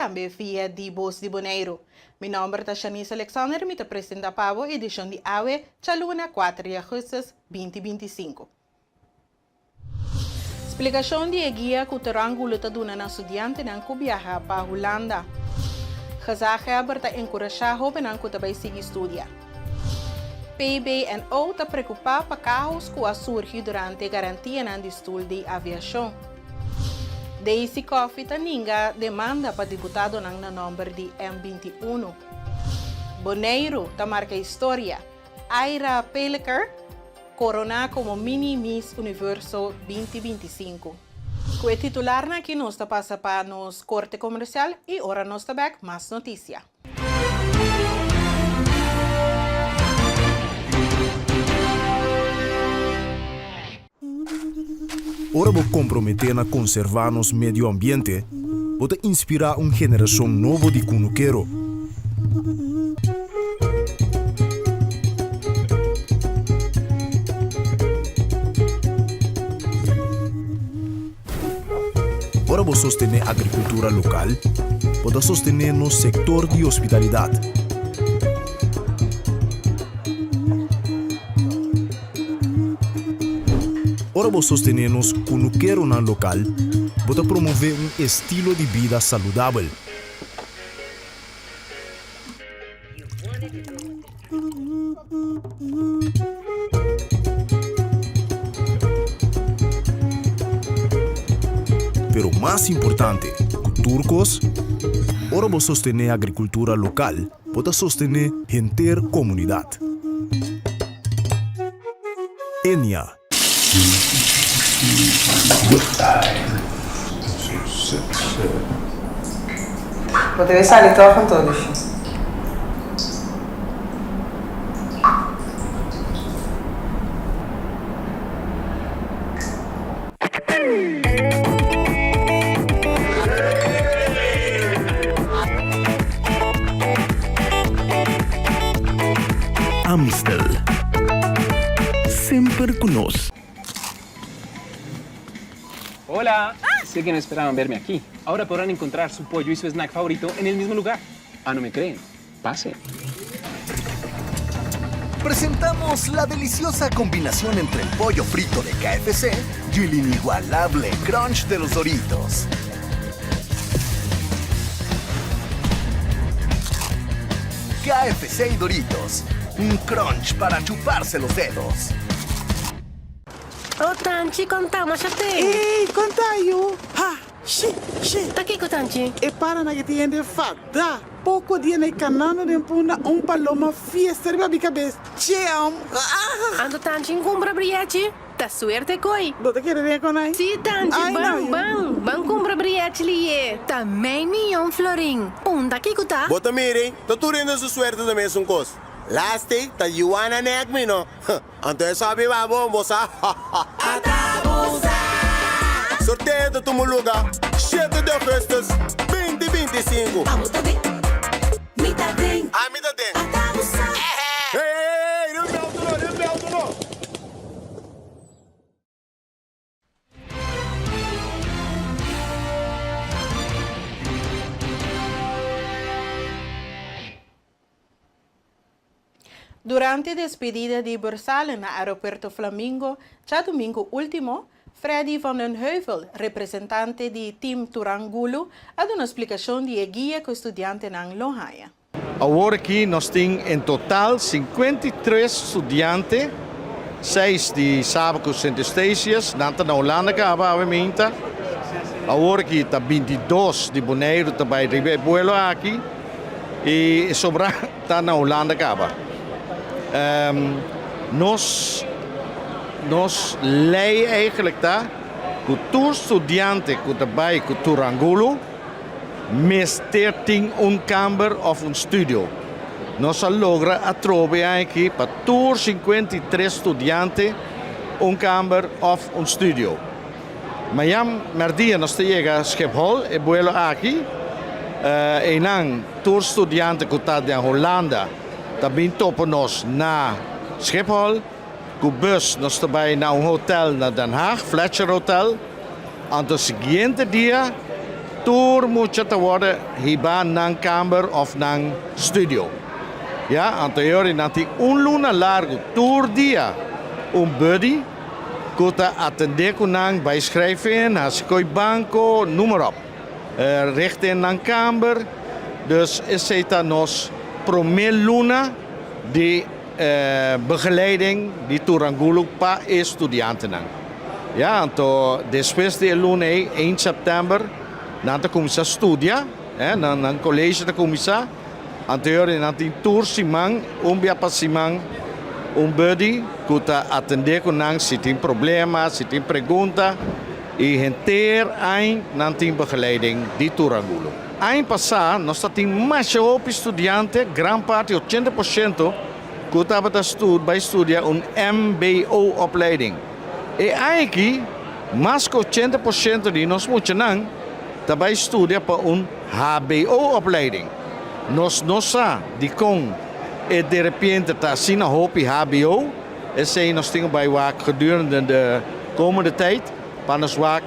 Tambe via di Bos di Boneiru. Mi nòmber ta Shanice Alexander i mi ta presenta pa bo edishon di awe, djaluna kuater di augustus binti 25. Splikashon di e guia ku Terangulu ta duna na studiantenan ku biaha pa Hulanda. Gezaghebber ta enkurashá hóbennan ku ta bai sigui studia. PBNO ta preokupá pa káos ku a surgi durante garantianan di stul di aviashon. Daisy Coffie ta ninga demanda pa diputadonan na nòmber di M 21. Boneiru ta marka historia. Aira Peleker koroná komo Mini Miss Universo 2025. Ku e titularnan aki nos ta pasa pa nos korte komersial i ora nos ta bèk mas notisia. Ora bo komprometé na konservá nos medio ambiente, bo ta inspirá un generashon nobo di kunukero. Ora bo sostené agrikultura lokal, bo ta sostené nos sektor di hospitalidat. Ora bo sostené nos kunukeronan lokal, bo ta promové un estilo di bida saludabel. Pero mas importante ku tur kos, ora bo sostené agrikultura lokal, bo ta sostené henter komunidat. Enia. Bo debe sali tòg anto, Lushi. Amstel. Semper cu nos. Hola! Sé que no esperaban verme aquí. Ahora podrán encontrar su pollo y su snack favorito en el mismo lugar. Ah, no me creen? Pasen. Presentamos la deliciosa combinación entre el pollo frito de KFC y el inigualable crunch de los Doritos. KFC y Doritos, un crunch para chuparse los dedos. Oh Tanchi, konta masha te. Ey, konta yu. Ha, shi, shi. Ta kiko Tanchi? E paranan ke tin hende fada. Poko dia na e kanando den punda un paloma fiesta riba mi kabes. Cheam! Ah! Anto Tanchi kumpra briechi? Ta suerte koi. Bo ta kere den konai? Si Tanchi, Ai ban, no yu. ban. Ban kumpra briechi liye. Ta mei miyon florin. Unda kiko ta? Bo ta mira, ta tur hende su suerte ta mesun kos. Laatste ta Juana nek mi no. Anto e sa biba bon, bo sa. Sorteo ta tuma luga shete di augustus 2025. Abo ta den, mi ta den. Ami ta den. Ata bo sa. Hey, hey, hey, riba mi auto no, riba mi auto no. Durante despedida di Bursalen na Aeropuerto Flamingo djadumingu ultimo, Freddy van den Heuvel, representante di Team Turangulo, a duna splikashon di e guia ku studiantenan lo haña. Awor aki nos tin en total 53 studiante, seis di Saba ku Sint Eustatius, nan ta na Hulanda kaba awe minta. Awor aki ta 22 di Boneiru ta bai riba e buelo aki. I e sobrá ta na Hulanda kaba. Nos nos lei eigenlijk ta ku tur studiante ku ta bai ku Turangulo mester tin un kamber òf un studio. Nos a logra atrobe aki pa tur 53 studiante un kamber òf un studio. Mañan mèrdia nos ta yega Schiphol, e buelo aki. Einan tur studiante ku ta den Hulanda ta bin topa nos na Schiphol. Ku bus nos ta bai na un hotel na Den Haag, Fletcher Hotel. Anto siguiente dia. Tur mucha ta wòrdu hibá nan kamber òf nan studio. Ya, anto e ora nan tin un luna largu tur dia un buddy ku ta atendé ku nan, bai skrijf in, hasi ko'i banko, noem maar op. Richt in nan kamber. Dus esei ta nos promé luna di begeleiding di Turangulo pa e studiantenan. Ya, anto despues di e luna ei, eind sèptèmber, nan ta kuminsá studia, nan nan kolegio ta kuminsá. Anto e ora nan tin tur siman, un bia pa siman, un buddy ku ta atendé ku nan si tin problema, si tin pregunta, i henter añ nan tin begeleiding di Turangulo. Añ pasá nos ta tin masha hopi studiante, gran parti, 80%, ku tabata bai studia un MBO-opleiding. E aña aki, mas ku 80% di nos muchanan ta bai studia pa un HBO-opleiding. Nos no sa dikon e derepente ta asina hopi HBO, esei nos tin ku bai wak gedurende de komende tijd pa nos wak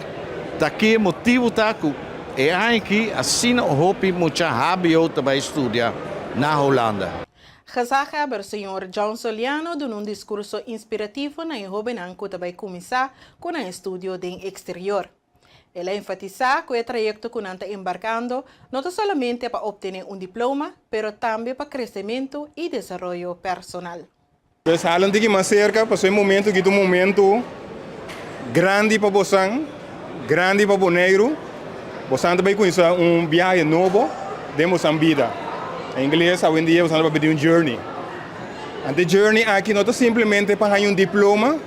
ta ki e motibu ta ku e aña aki asina hopi mucha HBO ta bai studia na Hulanda. Gezaghebber señor John Soliano duna un diskurso inspirativo na e hóbennan ku ta bai kuminsá ku nan estudio den eksterior. El a enfatisá ku e trayekto ku nan ta embarkando no ta solamente pa optené un diploma, pero tambe pa kresementu i desaroyo personal. Pues hala un tiki mas serka, pasobra e momento aki ta un momento grandi pa bosan, grandi pa Boneiru. Bosan ta bai kuminsá un biahe nobo den bosan bida. Na ingles awendia bosan ta papia di un journey. Anto e journey aki no ta simplemente pa haña un diploma,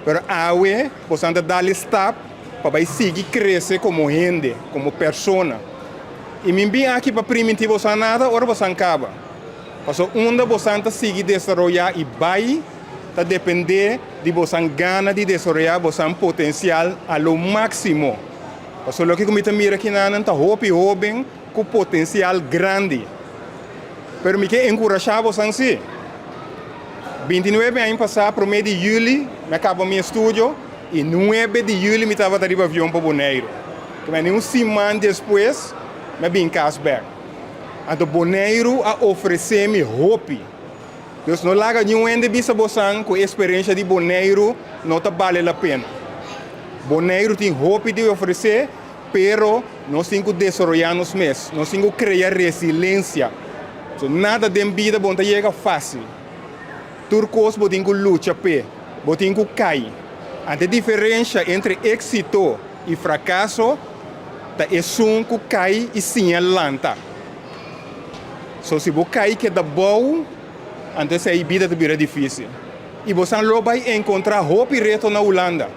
pero awe bosan ta dal e stap pa bai sigui krese komo hende, komo persona. I mi bin aki pa primintí bosan nada ora bosan kaba. Pasobra unda bosan ta sigui desaroyá i bai ta dependé di bosan gana di desaroyá bosan potensial a lo máksimo. Pasobra loke ku mi ta mira kinanan ta hopi hóben ku potensial grandi. Pero mi ke enkurashá bosan sí. 29 aña pasá, promé di yüli, mi a kaba mi estudio i nuebe di yüli mi tabata riba avion pa Boneiru. Kibè ni un siman despues mi a bin kas bèk. Anto Boneiru a ofresé mi hopi. Dus no laga niun hende bisa bosan ku e eksperensha di Boneiru no ta bale la pena. Boneiru tin hopi di ofresé, pero nos tin ku desaroyá nos mes, nos tin ku krea resilensia. So nada den bida bo no ta yega fásil. Tur kos bo tin ku lucha p'e, bo tin ku kai. Anto e diferensha entre éksito i frakaso ta esun ku kai i siña lanta. So si bo kai keda bou, anto esei bida ta bira difísil. I bosan lo bai enkontrá hopi reto na Hulanda,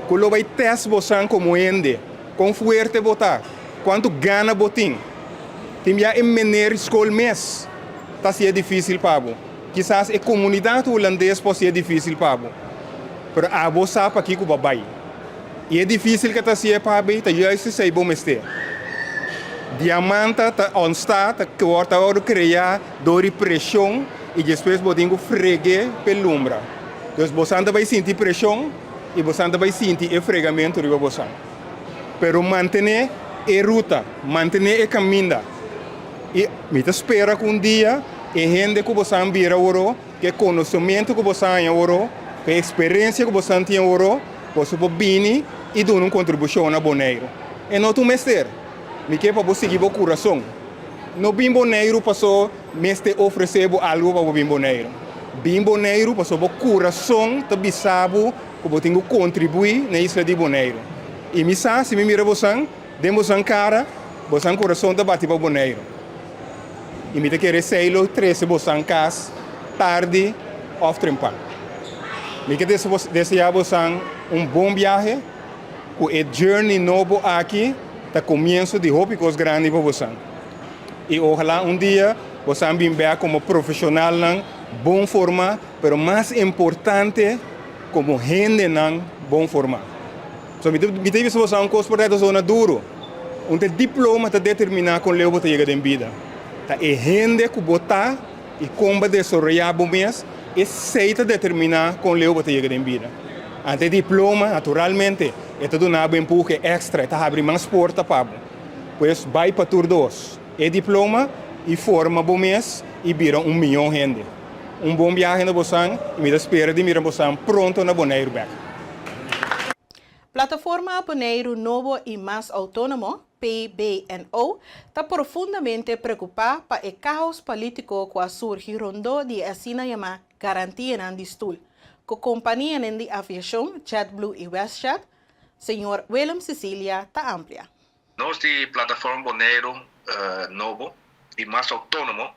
ku lo bai tèst bosan komo hende, kon fuerte bo ta, kuantu gana bo tin. Tin bia e mener skol mes ta hasié difísil pa bo. Kisas e komunidat hulandes por hasié difísil pa bo. Pero abo sa pakiko bo a bai. I e difísil ke ta hasié pa bo ta juist esei bo mester. Diamanta ta ontstá, ta ta wòrdu kreá dor di preshon i despues bo tin ku freg'é p'e lumbra. Dus bosan ta bai sinti preshon i bosan ta bai sinti e fregamentu riba bosan. Pero mantené e ruta, mantené e kaminda. I mi ta spera ku un dia e hende ku bosan bira aworó, ku e konosementu ku bosan haña aworó, ku e eksperensia ku bosan tin aworó, boso por bini i duna un kontribushon na Boneiru. E no ta un mester. Mi ke pa bo sigui bo kurason. No bin Boneiru paso mester ofresé bo algu pa bo bin Boneiru. Bin Boneiru paso bo kurason ta bisa bo ku bo tin ku kontribuí na isla di Boneiru. I mi sa si mi mira bosan, den bosan kara, bosan kurason ta bati pa Boneiru. I mi ta kere esei lo trese bosan kas tardi òf trempan. Mi ke deseá bosan un bon biahe, ku e journey nobo aki ta komienso di hopi kos grandi pa bosan. I ohalá un dia bosan bin bèk komo profeshonalnan bon formá, pero mas importante komo hendenan bon formá. So mi ta mi ta bisa bosan un kos por ta zona duru. Un ta e diploma ta determiná kon leu bo ta yega den bida. Ta e hende ku bo ta i kon bo a desaroyá bo mes, esei ta determiná kon leu bo ta yega den bida. Ante e diploma, naturalmente, e ta duna bo empuhe èkstra, e ta habri mas porta pa bo. Pues bai pa tur dos, e diploma i forma bo mes i bira un mihó hende. Un bon biahe na bosan i mi ta spera di mira bosan pronto na Boneiru bèk. Plataforma Boneiru Nobo i Mas Outónomo, PBNO, ta profundamente preokupá pa e káos polítiko ku a surgi rondó di e asina yamá garantianan di stul ku kompanianan di aviashon JetBlue i WestJet, Señor Willem Cecilia ta amplia. Nos di Plataforma Boneiru Nobo i Mas Outónomo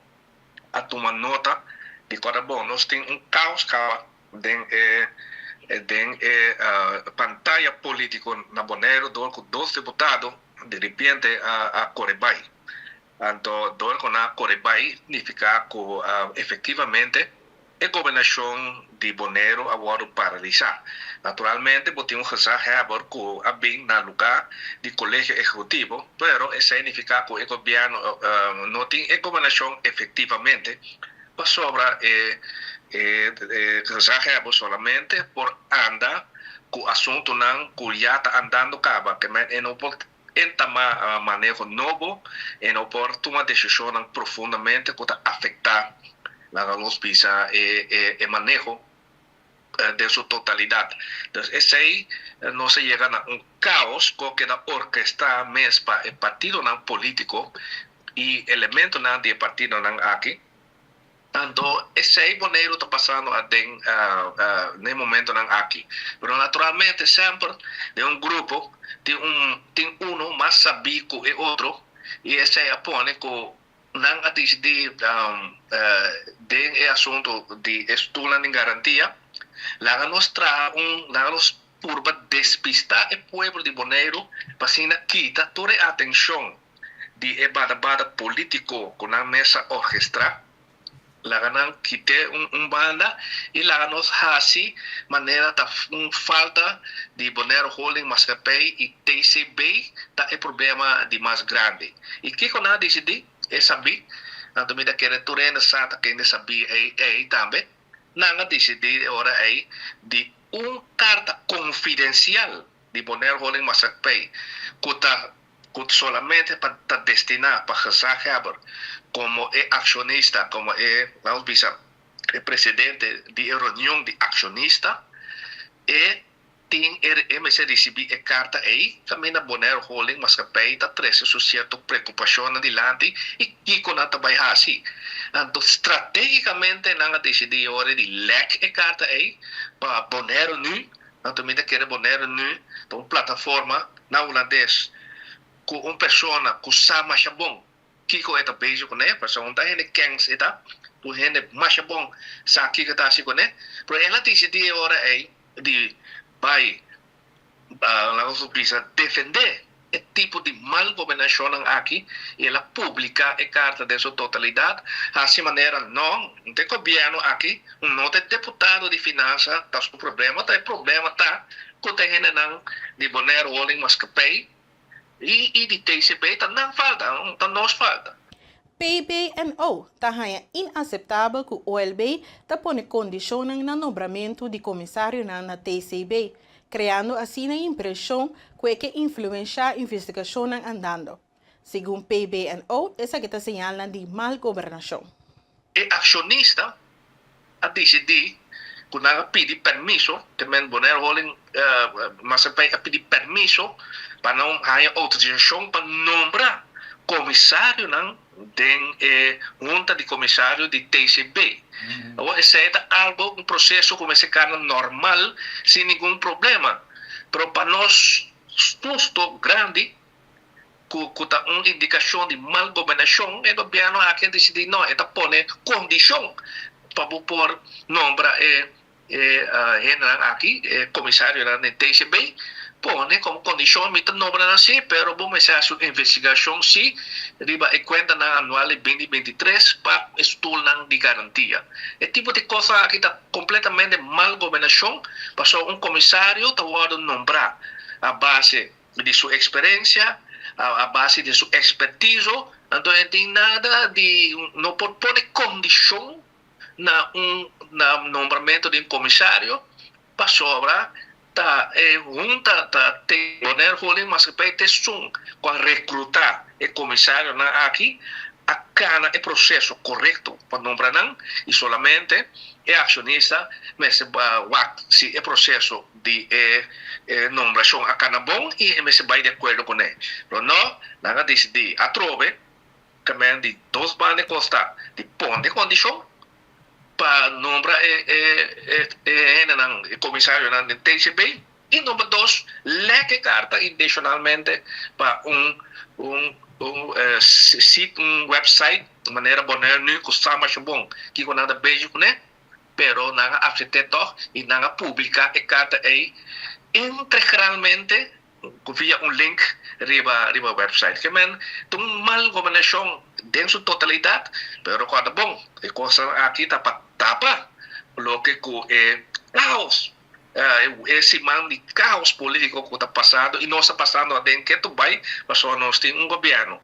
a tuma nota di ku ora bon nos tin un kaos kaba den e den e pantaya polítiko na Boneiru dor ku dos diputado di ripiente a kore bai. Anto dor ku nan a kore bai nifiká ku efektivamente e gobernashon di Boneiru a wòrdu paralisá. Naturalmente bo tin un gezaghebber ku a bin na lugá di Kolegio Ehekutivo, pero esei nifiká ku e gobièrnu no tin e gobernashon efektivamente pasobra e gezaghebber solamente por anda ku asuntunan ku ya ta andando kaba, ke men e no por entamá maneho nobo e no por tuma desishonnan profundamente ku ta afektá, laga nos bisa, e maneho den su totalidat. Entonces esei nos a yega na un kaos ku a keda orkestrá mes pa e partidonan polítiko i elementonan di e partidonan aki. Anto esei Boneiru ta pasando aden n'e momentonan aki. Pero naturalmente semper den un grupo tin un tin uno mas sabí ku e otro i esei a pone ku nan a disidí den e asunto di e stulnan di garantia laga nos traha un laga nos purba despistá e pueblo di Boneiru pa asina kita tur e atenshon di e badabada politico cu nan mes a orkestra, laga nan kite un banda y laga nos haci manera ta un falta di Bonaire Holding Maatschappij y TCB ta e problema di mas grandi. Y kico nan a dicidi? E sabi, anto mi ta kere tur hende sa ta kende sabi ey tambe, nan a dicidi e ora ey di un carta confidencial di Bonaire Holding Maatschappij cu ta ku solamente pa ta destiná pa gezaghebber komo e akshonista, komo e, laat bisa, e presidente di e reunion di akshonista, e tin e e mester risibí e karta ei kaminda Bonaire Holding Maatschappij ta trese su sierto preokupashonnan dilanti i kiko nan ta bai hasi. Anto stratégikamente nan a disidí e ora di lèk e karta ei pa Bonaire Nu, anto mi ta kere Bonaire Nu ta un plataforma na hulandes ku un persona ku sa masha bon kiko e ta bezig kuné, pasobra un ta hende kens e ta, un hende masha bon sa kiko e ta hasi kuné, pero el a disidí e ora ei di bai, laga nos bisa, defendé e tipo di mal gobernashonnan aki i el a publiká e karta den su totalidat, hasi manera no, no ta e gobièrnu aki, no ta e deputado di finansa ta su problema, ta e problema ta Ku ta hendenan di Bonaire Holding Maatschappij i di TCB ta nan falta, ta nos falta. PBNO ta haña inaseptabel ku OLB ta pone kondishonnan na nombramentu di komisarionan na TCB, kreando asina e impreshon ku e ke influenshá investigashonnan andando. Segun PBNO esaki ta señalnan di mal gobernashon. E akshonista a disidí ku nan a pidi permiso, te men Bonaire Holding Maatschappij a pidi permiso pa nan haña outorisashon pa nombra komisarionan den e hunta di komisario di TCB. Awor esei ta algo, un proseso ku mester kana normal sin ningun problema, pero pa nos susto grandi ku ku ta un indikashon di mal gobernashon, e gobièrnu aki a disidí no, e ta pone kondishon pa bo por nombra e e hendenan aki, e komisarionan den TCB, pone komo kondishon mi ta nombra nan sí, pero bo mester hasi un investigashon sí riba e kuentanan anual di binti 23 pa e stulnan di garantia. E tipo di kosnan aki ta kompletamente mal gobernashon, pasobra un komisario ta wòrdu nombrá a base di su experencia, a base di su expertizo, anto e tin nada di, no por pone condicion na un na nombramento di un comisario pasobra. Ta e hunta ta te Bonaire Holding Maatschappij ta esun ku a rekrutá e komisarionan aki a kana e proseso korekto pa nombra nan i solamente e akshonista mester wak si e proseso di e nombrashon a kana bon i e mester bai di akuerdo kuné. Pero no, nan a disidí atrobe kamen di dos banda e kosta di pone kondishon pa nombra e e hendenan, e komisarionan den TCB i number dos lek e karta intenshonalmente pa un un un sit, un website manera Bonaire Nu ku sa masha bon kiko nan ta bezig kuné pero nan a asept'é tòg i nan a publiká e karta ei integralmente via un link riba riba website. Ke men ta un mal gobernashon den su totalidat, pero recorda bon, e kosnan aki ta pa tapa loke ku e kaos, e siman di kaos politiko ku ta pasando i nos ta pasando aden ketu bai pasobra nos tin un gobièrnu.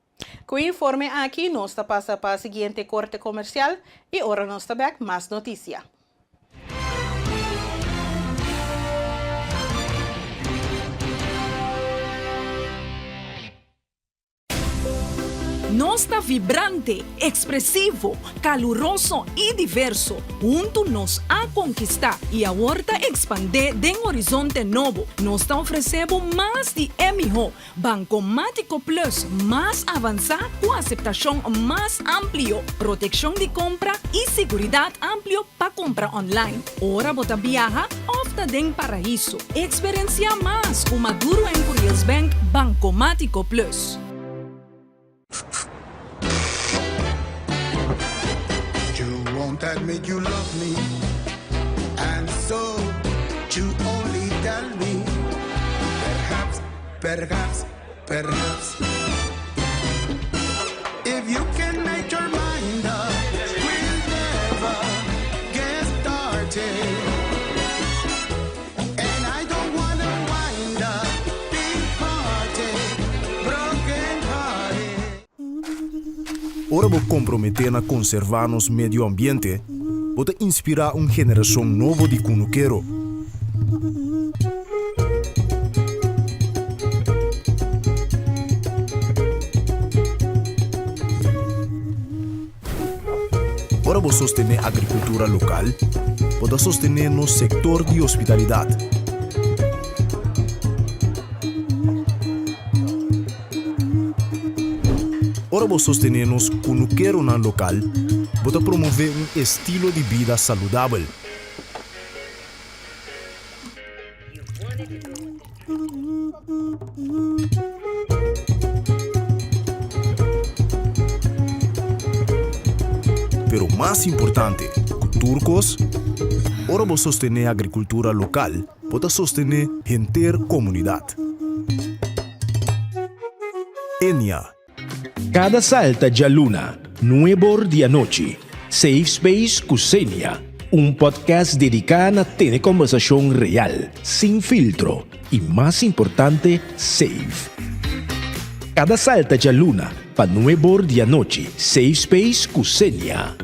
Ku e informe aki nos ta pasa pa siguiente korte komersial i ora nos ta bèk mas notisia. Nos ta vibrante, ekspresivo, kaluroso i diverso. Huntu nos a konkistá i awor ta ekspandé den horizonte nobo. Nos ta ofresé bo mas di e mihó. Bankomátiko Plus mas avansá ku aseptashon mas amplio, protekshon di kompra i siguridat amplio pa kompra online ora bo ta biaha òf ta den paraiso. Eksperensiá mas ku Maduro en Curiels Bank Bankomátiko Plus. You won't admit you love me And so you only tell me Perhaps, perhaps, perhaps If you can make your mind up We'll never get started And I don't wanna wind up Big hearted, broken hearted Ora bo komprometé na konservá nos medio ambiente, bo ta inspirá un generashon nobo di kunukero. Ora bo sostené agrikultura lokal, bo ta sostené nos sektor di hospitalidat. Ora bo sostené nos kunukeronan lokal, bo ta promové un estilo di bida saludabel. Pero mas importante ku tur kos, ora bo sostené agrikultura lokal, bo ta sostené henter komunidat. Enia. Kada salta djaluna, nuebor di anochi, Safe Space ku Xenia, un podcast dediká na tene kòmbersashon real, sin filtro i mas importante, safe. Kada salta djaluna pa nuebor di anochi, Safe Space ku Xenia.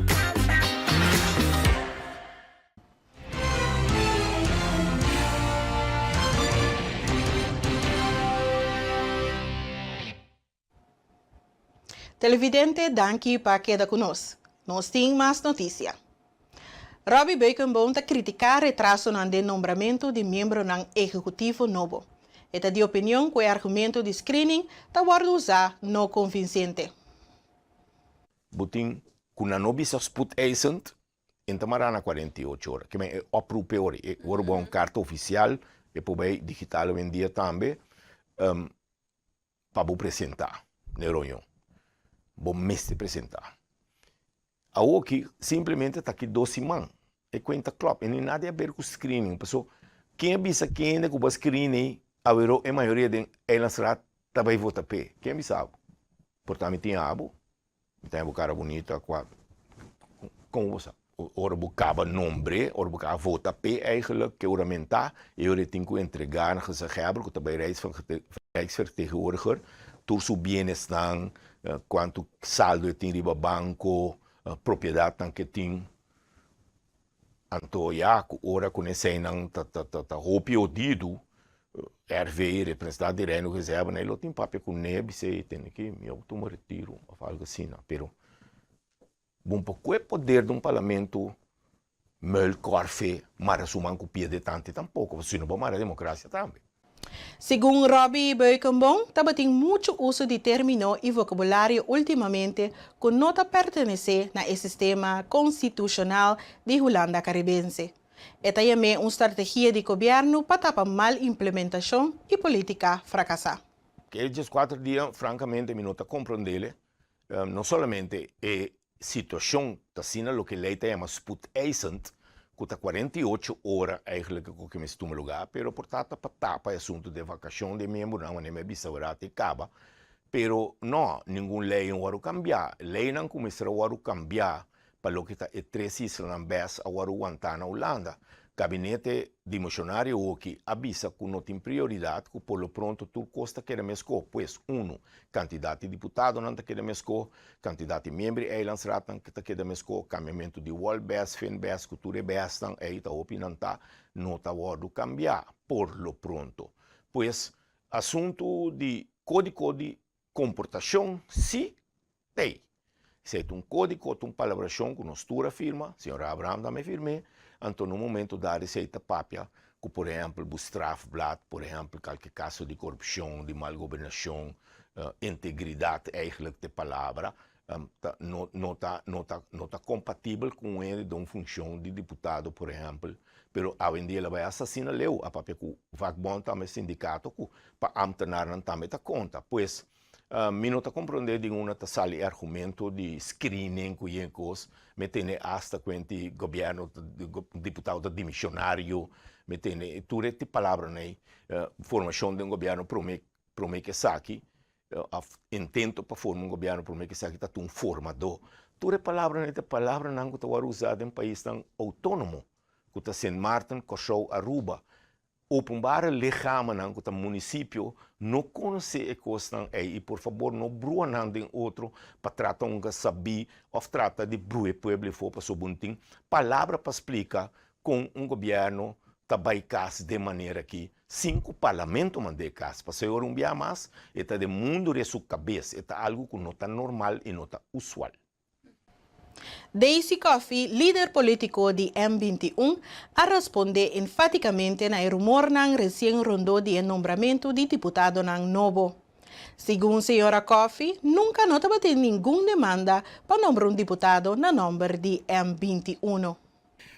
Televidente danki pa keda ku nos. Nos tin mas notisia. Robby Beukenboom ta kritiká retrasonan den nombramentu di miembronan ehekutivo nobo. E ta di opinion ku e argumento di screening ta wòrdu usá no konvinsente. Bo tin ku nan no bisa spoedeisend, en ta mará na 48 ora. Ke men e oproep e ora, e ora bo un karta ofisial, e por bai digital hoendia tambe, pa bo presentá na e reunion. Bo mester presentá. Awoki simplemente ta ki dos siman. E kuenta klòp. E no nada di haber ku screening. Paso ken a bisa kende ku bo a screen ei awero e mayoria den Eilandsraad ta bai vota p'e? Ken a bisa bo? Por ta mi tin abo. Mi ta haña bo kara bunita kua kon bo sa ora bo kaba nombre ora bo kaba vota p'e eigenlijk ke huramentá e ora e tin ku entregá na gezaghèber ku ta bai rijksvertegenwoordiger tur su bienesnan kuantu saldo e tin riba banko propiedatnan ke tin. Anto ya ku ora ku neseinan ta ta ta ta hopi odidu, RV, Representante di Reino Gezelhebber, nan lo tin papia ku ne bisei tene ki mi a tuma retiro of algo asina. Pero bon por kue poder di un parlamento muilkorf mara su man ku pia de tante tampoko, pasobra si no bo mara demokrasia tambe. Segun Robby Beukenboom, tabatin muchu uso di término i vokabulario últimamente ku no ta pertenesé na e sistema konstitushonal di Hulanda Karibense. E ta yam'é un strategia di gobièrnu pa tapa mal implementashon i polítika frakasá. E dieskuater dia, frankamente mi no ta komprondele, no solamente e Situacion ta asina loke ley ta yama spoedeisend, cu ta 48 ora eigenlijk cu ke mester tuma lugar, pero por ta ta pa tapa e asunto di e vacacion di e miembronan wanneer mi a bisa ora te caba, pero no, ningun ley no worde cambia, leynan cu mester a worde cambia pa loke ta e tres islanan bes a worde wanta na Hulanda. Gabinete dimisionario hoki a bisa cu no tin prioridad cu por lo pronto tur cos ta keda mesco, pues uno, cantidad di diputadonan ta keda mesco, Kantidat di miembro di eilandsraadnan ta keda meskó, kambiamentu di wolbes, finbes ku tur e besnan ei ta hopi nan ta no ta wòrdu kambiá por lo pronto. Pues asuntu di kódiko di komportashon sí t'ei. Esei ta un kódiko, ta un palabrashon ku nos tur a firma, señor Abraham tambe firm'é, anto na un momento dado esei ta papia ku por ehèmpel bo strafblad, por ehèmpel kalke kaso di korupshon, di mal gobernashon, integridat eigenlijk ta e palabra, ta no no ta no ta no ta kompatibel ku un hende den un funshon di diputado por ehèmpel, pero awendia el a bai hasta asina leu, a papia ku vakbond tambe sindikato ku pa ambtenarnan tambe ta konta, pues Mi no ta comprende di unda ta sali e argumento di screening cu yen cos. Mi tene hasta cuenti gobierno, diputado ta dimisionario. Mi tene tur e palabranan ey. Formacion di un gobierno prome prome cu esaki of intento pa forma un gobierno prome cu esaki ta un formador. Tur e palabranan ey ta palabranan cu ta worde usa den paisnan autonomo cu ta Sint Maarten, Corsou, Aruba. Openbare lichamannan ku ta munisipio no konosé e kosnan ei i por fabor no brua nan den otro pa trata un sabí òf trata di brua e pueblo efo pasobra bo tin palabra pa splika kon un gobièrnu ta bai kas den manera aki sin ku parlamento mand'é kas pasobra ora un bia mas e ta den mundu riba su kabes e ta algu ku no ta normal i no ta usual. Daisy Coffie, lider politico di M 21, a responde enfaticamente na e rumornan recien rondó di e nombramento di diputadonan nobo. Segun señora Coffie, nunca no tabatin ningun demanda pa nombra un diputado na nomber di M 21.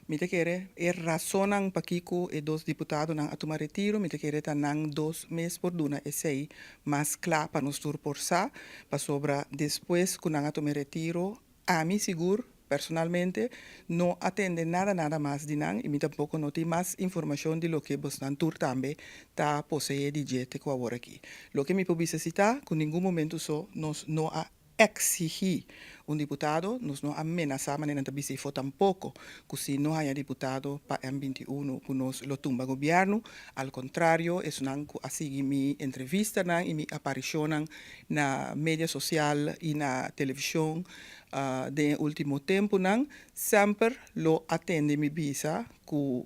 Mi ta kere e rasonnan pakiko e dos diputadonan a tuma retiro, mi ta kere ta nan dos mes por duna esei mas kla pa nos tur por sa, pasobra despues ku nan a tuma e retiro, ami sigur personalmente no a tende nada nada mas di nan i mi tampoko no tin mas informashon di loke bosnan tur tambe ta poseé di dje te ku awor aki. Loke mi por bisa si ta ku ningun momento so nos no a Exigí un diputado, nos no a menasá manera nan ta bisa ifo tampoco cu si no haya diputado pa M 21 cu nos lo tumba gobierno, al contrario esunnan cu a sigui mi entrevistanan y mi aparicionnan na media social y na television den e ultimo temponan semper lo a tende mi bisa cu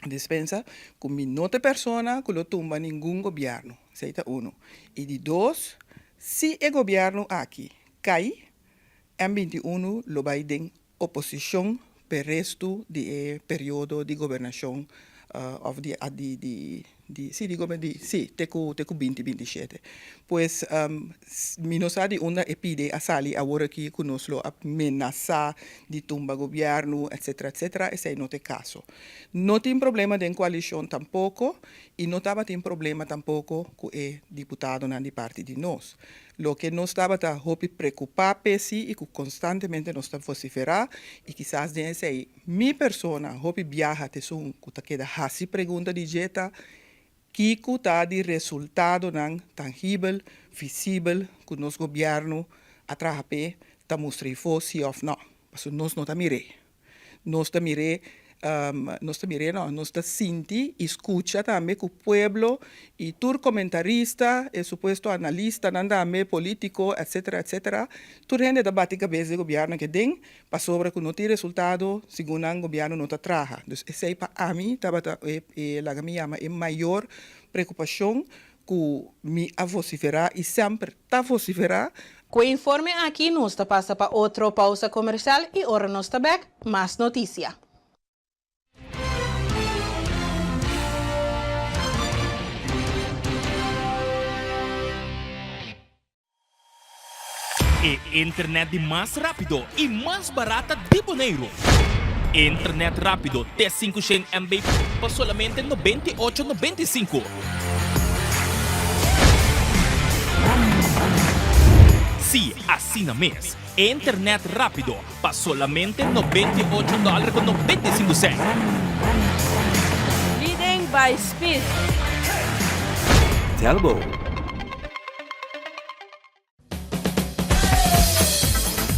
Dispensa cu mi no ta e persona cu lo tumba ningun gobierno, esey ta uno. Y di dos, si e gobierno aki cay, M 21 lo bay den oposicion p'e resto di e periodo di gobernacion of di di di si di gober di si te cu te cu binti 27. Pues mi no sa di unda e pide a sali awor aki cu nos lo a menasa di tumba gobierno etcetera etcetera esey no ta e caso. No tin problema den coalicion tampoco y no tabatin problema tampoco cu e diputadonan di parti di nos. Loke nos tabata hopi preocupa p'esi y cu constantemente nos ta vocifera y kisas den esey Mi persona hopi biaha t'esun ku ta keda hasi pregunta di dje ta, Kiko ta di resultadonan tangibel, visibel ku nos gobièrnu a traha p'e ta mustra ifo si òf nò? Pasobra nos no ta mir'é. Nos ta mir'é. Nos ta mir'é no, nos ta sinti i skucha tambe ku pueblo i tur komentarista, e supuesto analistanan tambe, polítiko, etcetera, etcetera, tur hende ta bati kabes di gobièrnu ke den pasobra ku no tin resultado segun nan gobièrnu no ta traha. Dus esei pa ami tabata e laga mi yama e mayor preokupashon ku mi a vosiferá i semper ta vosiferá. Ku e informe aki nos ta pasa pa otro pausa komersial i ora nos ta bèk, mas notisia. E internet di mas rápido i mas barata di Boneiru. Internet rápido te 500 MB pa solamente 98,95. Sí, asina mes. Internet rápido pa solamente 98 dòler ku 95 sènt. Leading by speed. Telbo.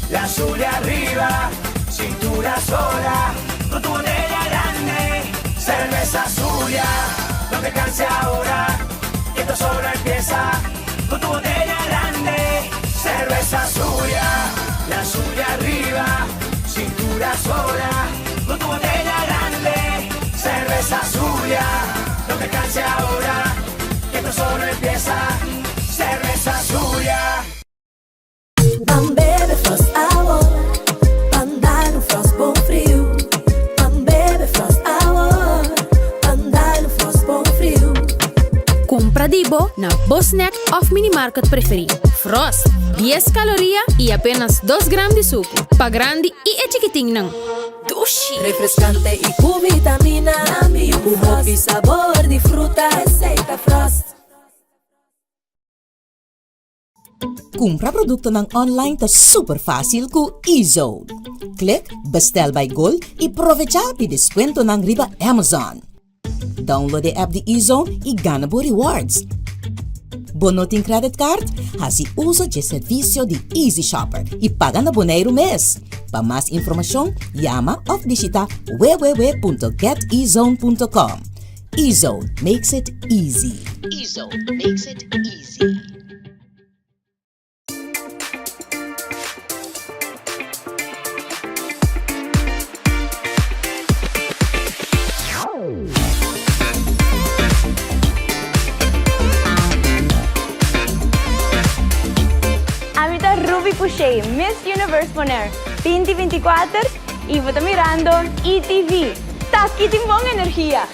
La Zulia arriba, cintura sola, con tu botella grande, cerveza Zulia, no te canses ahora, que esto solo empieza, con tu botella grande, cerveza Zulia, la Zulia arriba, cintura sola, con tu botella grande, cerveza Zulia, no te canses ahora, que esto solo empieza, cerveza Zulia. Ban bebe Frost awor, ban dal un Frost bon friu. Ban bebe Frost awor, ban dal un Frost bon friu. Kumpra di bo na bo snack òf minimarket preferí. Frost, dies kaloria i apenas dos gram di suku, pa grandi i e chikitinnan. Dushi! Refrescante y cu vitamina, cu hopi sabor di fruta, esey ta Frost. Kumpra produktonan online ta super fásil ku eZone. Klik Bestel by Gold i provechá di deskuentonan riba Amazon. Download e app di eZone i gana bo rewards. Bo no tin credit card? Hasi uso dje servisio di Easy Shopper i paga na Boneiru mes. Pa mas informashon, yama òf bishitá www.getezone.com. eZone makes it easy. eZone makes it easy. Ami ta Ruby Pouchet, Miss Universe Bonaire 2024 y bo ta mirando ETV. Taki tin bon energia!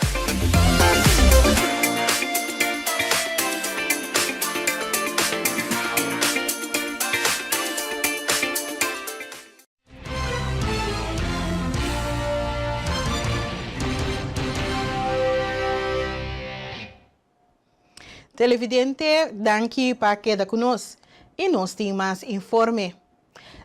Televidente, danki pa keda ku nos. I nos tin mas informe.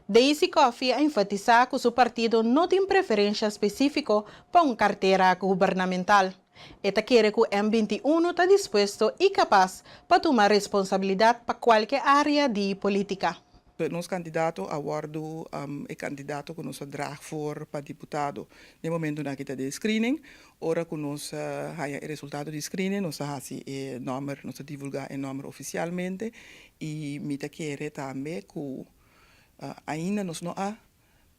Daisy Coffie a enfatisá ku su partido no tin preferensha spesífiko pa un kartera gubernamental. E ta kere ku M 21 ta dispuesto i kapas pa tuma responsabilidat pa kualke área di polítika. Nos kandidato a wòrdu e kandidato ku nos a draag voor pa diputado. Den momentunan aki ta den screening. Ora ku nos haña e resultado di screening nos ta hasi e nòmber, nos ta divulgá e nòmber ofisialmente i mi ta kere tambe ku ainda nos no a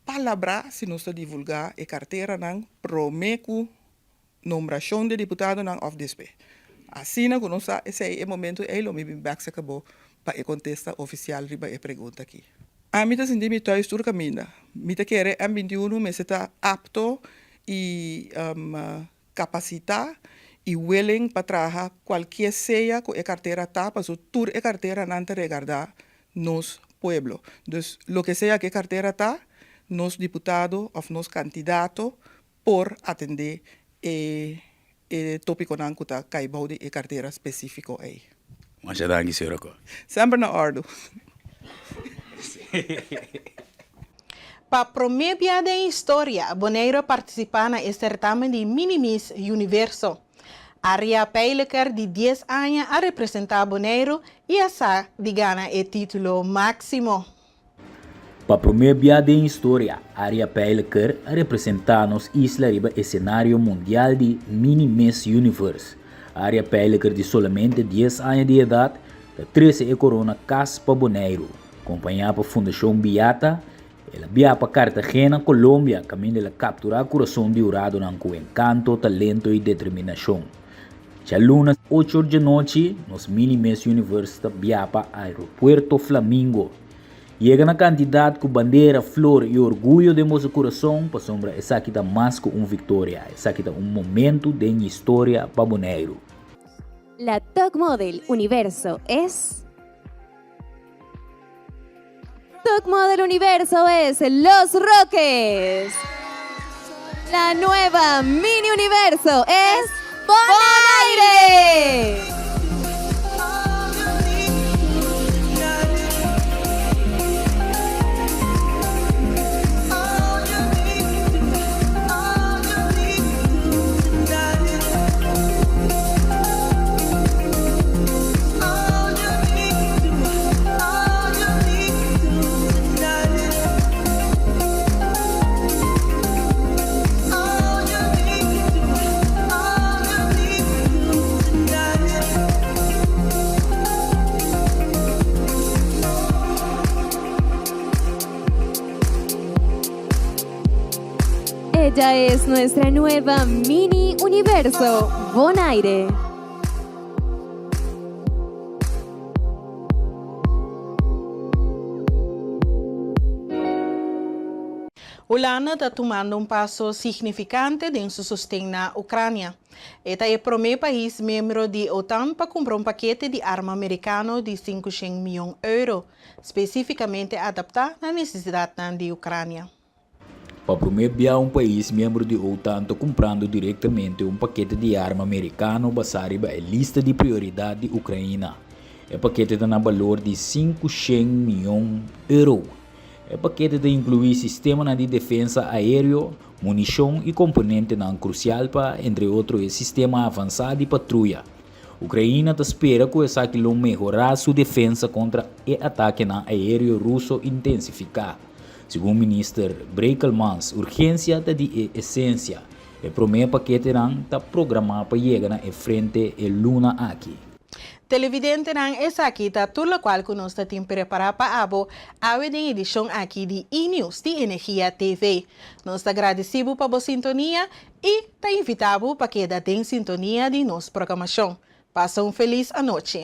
palabrá si nos ta divulgá e karteranan promé ku nombrashon di diputadonan òf despues. Asina ku nos sa esei e momentu ei lo mi bin bèk serka bo pa e kontesta ofisial riba e pregunta aki. Ami ta sinti mi tùis tur kaminda. Mi ta kere M 21 mester ta apto i kapasitá i willing pa traha kualkier sea ku e kartera ta paso tur e karteranan ta regardá nos pueblo. Dus loke sea ku e kartera ta, nos diputado òf nos kandidato por atendé e e tópikonan ku ta kai bou di e kartera spesífiko ei. Masha danki, señora Kok. Semper na òrdu. Pa promé bia den historia, Boneiru a partisipá na e sertamen di Mini Miss Universo. Aria Pijleker di dies aña a representá Boneiru i a sa di gana e título máksimo. Pa promé bia den historia, Aria Pijleker a representá nos isla riba esenario mundial di Mini Miss Universe. Aria Pijleker di solamente dies aña di edat ta trese e korona kas pa Boneiru. Kompañá pa Fundashon Biata, el a bia pa Cartagena, Colombia, kaminda el a kapturá kurason di huradonan ku enkanto, talento i determinashon. Djaluna ocho or djanochi, nos Mini Miss Universe ta bia pa Aeropuerto Flamingo. Yega na kantidat ku bandera, flor i orguyo den boso kurason, pasobra esaki ta mas ku un viktoria, esaki ta un momentu den historia pa Boneiru. La Top Model Universo es. Top Model Universo es Los Roques. La nueva Mini Universo es Bonaire. Ella es nuestra nueva mini universo Bonaire. Hulanda ta tumando un paso signifikante den su sosten na Ucrania. E ta e promé pais miembro di OTAN pa kumpra un pakete di arma merikano di 500 mion euro, spesífikamente adaptá na nesesidatnan di Ucrania. Pa promé bia un pais miembro di OTAN ta kumprando direktamente un pakete di arma merikano basá riba e lista di prioridat di Ukraina. E pakete ta na balor di 500 mion euro. E pakete ta inkluí sistemanan di defensa aéreo, munishon i komponentenan krusial pa, entre otro, e sistema avansá di patruya. Ukraina ta spera ku esaki lo mehorá su defensa kontra e atakenan aéreo ruso intensifiká. Segun minister Brekelmans, urgensia ta di e esensia. E promé paketenan ta programá pa yega na e frente e luna aki. Televidentenan, esaki ta tur lokual ku nos ta tin prepará pa abo awe den edishon aki di E-News di Energia TV. Nos ta gradisí bo pa bo sintonia i ta invitá bo pa keda den sintonia di nos programashon. Pasa un felis anochi.